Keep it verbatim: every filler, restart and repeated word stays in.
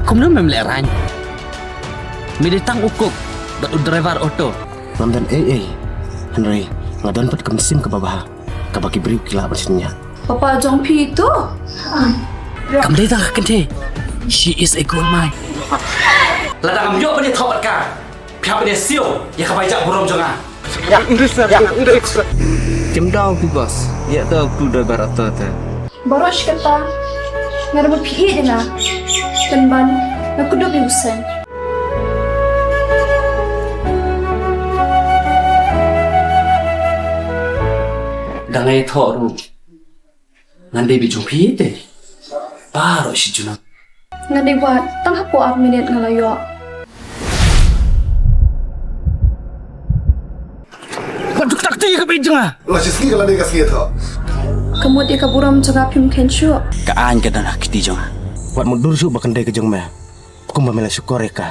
Kumno mem lehraiñ? Me dei tang u cook bad u driver auto. Ngam don ei ei. Hynrei nga don pat ka mynsiem kaba bha, kaba ki briew ki lah ban shaniah. Papa jong phi tu. Kam dei tang ka kynthei. She is a gold mine. Lada ngam ïoh ban ïathoh bad ka, phi hap ban ïasiew ïa ka bai jah burom jong nga. Kim dau ki boss, ïa to tu da barat to te. Baroh shi katta nga da mut phi ïeit ïa nga. Pynban nga kdup ïa u seng. Da nga ïathoh ruh ngan dei beit jong phi te. Baroh shi junom. Nga dei wad tang hapoh ar minit nga la ïoh. Wat duk tak ti ka beit jong nga. Nga shisngi ka la dei ka sngi thoh. Ka mut ïa ka burom jong nga phim khein shuh. Ka aiñ ka don ha kti jong nga. Wat mutdur shuh ba kan dei ka jong me. Kumba me la shukor ïa ka.